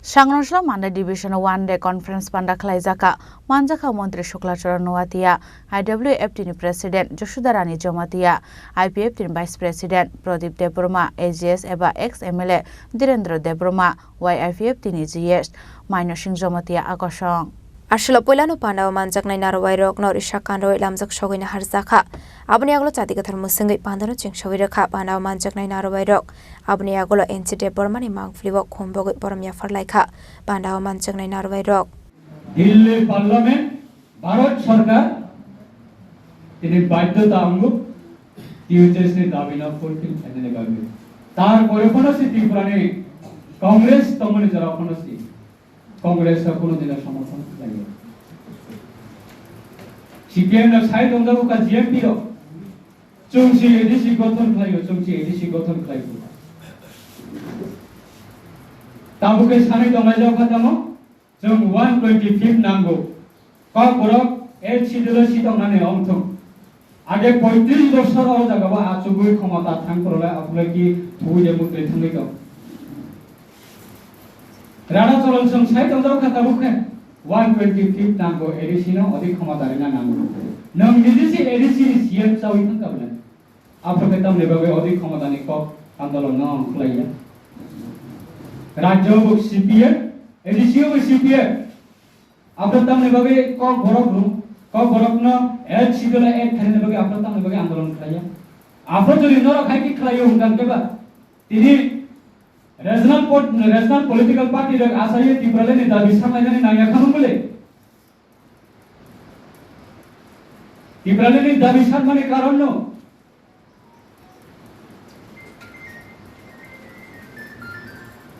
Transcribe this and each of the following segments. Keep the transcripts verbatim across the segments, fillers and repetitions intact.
Sangrongshla Mandai Division one day conference panda khlaijakha, manjakha Montri Shukla Charan Noatia, I W F T ni President Josuda Rani Jomatia, I P F T ni Vice President Pradip Debbarma, A G S eba ex M L A Dhirendra Debbarma, Y I P F T ni G S Maino Singh Jomatia akosong. Aswkla puilano pandao manjaknai narwai rokno risa kanrwi lamjak sogwi naharjakha. Aboni yagulo chati kwthar mwswngwi pandano chengsawi rwkha. Pandao manjaknai narwai rok aboni yagulo N C Debbarmani mangpili o khum bogwi borom yaphar laikha. Pandao manjaknai narwai rok. Delhi Parliament, Bharat Sarkar, tini badhyota wngo T H S ni dabino fulfill khlainani bagwi. Tarpore phano se Tripurani Congress tongmani jora phano se Congress rok kuno dino somorthon khlaiya. C P M no sai tongjago ka G M P rok. Chwng si A D C gothon khlaio, chwng si A D C gothon khlaio. Tabuk khe sanwi tonglaijak kha tamo, chwng one twenty-fifth nango. Kokborok L C D lo si tongnani ongthung. Age poitris bosor o jaga o achugwi khomota thang korolai aphulai ki thugwi de mutwi thangwi tong. Rana Cholon Song sai tongjak kha tabuk khe one twenty-fifth nango A D C no odi khomota rina nango. Nwng niji si A D C ni C M chawi thang kabla. Aphuru khe tamni bagwi odi khomota ni kok andolon no ang khulaiya. Rajyo bo C P M, A D C bo C P M. Aphuru tamni bagwi kok borok rw, kok borok no L C D lo add khainani bagwi aphuru tamni bagwi andolon khulaiya. Aphuru jodi norok hai khe khwlaio hwnkha khe ba tini Regional pot-, regional political party rok asai Tipraland ni dabi sanlainani nangya khano bole. Tipraland ni dabi sanmani karon no.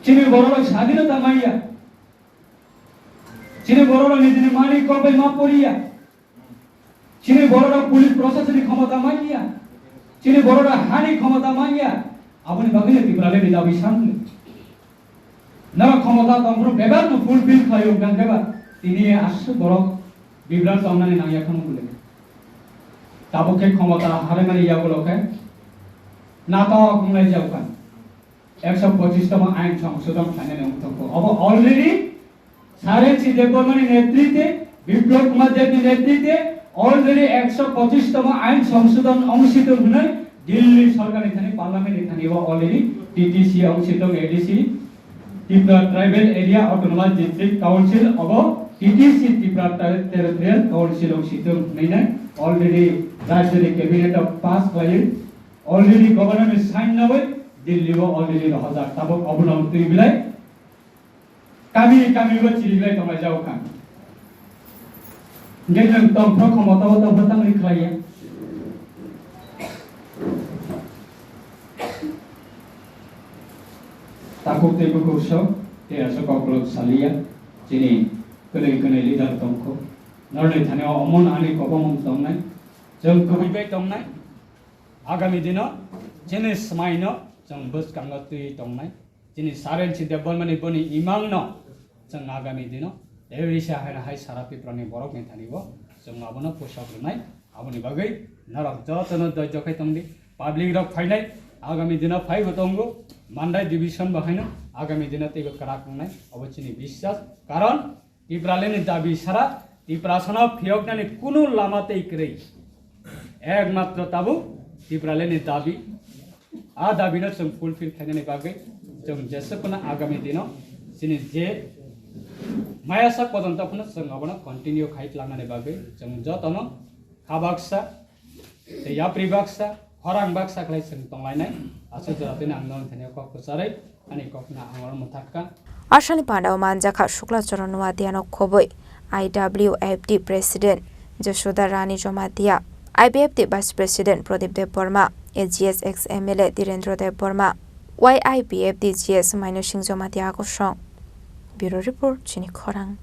Chini borok rok sadinota manya. Chini borok rok nijini mani kok bai ma poriya. Chini borok rok police proshasoni khomota manya. Chini borok rok hani khomota manya. Aboni bagwi no Tipraland ni dabi sanle. Nara khomota tongphuru bebak no fulfill khlaio hwnkha khe ba tini aswk borok bibran tongnani nangya khano bole. Tabuk khe khomota haremani yagulo khe natok wnglai jaukha. Ekso pochis tomo ain songsodon khlainani wngthokgo. Obo already Sarensi Debbarmani netrite, Biplab Kumar Debni netrite already ekso pochis tomo ain songsodon wngsitung hwnwi Delhi sorkarni thani parliament ni thani o already T T C wngsitung A D C, Tripura Tribal Area Autonomous District Council obo T T C Tripura Ter-, Territorial Council wngsitung hwnwi already rajyoni cabinet o pass khlaiwi already governor ni sign nawi Delhi o already rohorjak tabuk obono twi belai kami kami o chiriglai tonglai jago kha. Hingke nwng tongphro khomota o tongphro tamni khlaiya. Takhuk tei bukhuk sok tei aswk koklop saliya chini kwnwi kwnwi leader tongkho. Norni thani o omon ani kobomung tongnai. Chwng kubui bai tongnai. Agami dino chini swmaino chwng bwskango twi tongnai. Chini Sarensi Debbarmani boni imangno chwng agami dino tei risa haino hai sara Tiprani borokni thani bo chwng abono pusok rwnai. Aboni bagwi norok jotono doijo khai tongdi. Public rok phainai agami dino phaibo tongo. Mandai division bo haino agami dino teibo kwrak wngnai. Obo chini biswas. Karon Tipralandni dabi sara Tiprasano phiyoknani kunu lama tei kwrwi. Ekmatro tabuk Tipralandni dabi. A dabino chwng fulfill khlainani bagwi chwng jesukno agami dino chini je maya sak pojonto phano chwng abono continue khai tlangnani bagwi chwng jotono kha baksa tei yapri baksa, khorang baksa khlai chwng tonglainai. Aswk jora twi ang norok thani kok kwcharwi ani kokno ang oro mwthakha. Asani pandao manjakha Shukla Charan Noatia no khobwi I W F T President Josuda Rani Jomatia, I P F T Vice President Pradip Debbarma, A G S ex M L A Dhirendra Debbarma, Y I P F T G S Maino Singh Jomatia kosong. Bureau Report, Chini Khorang.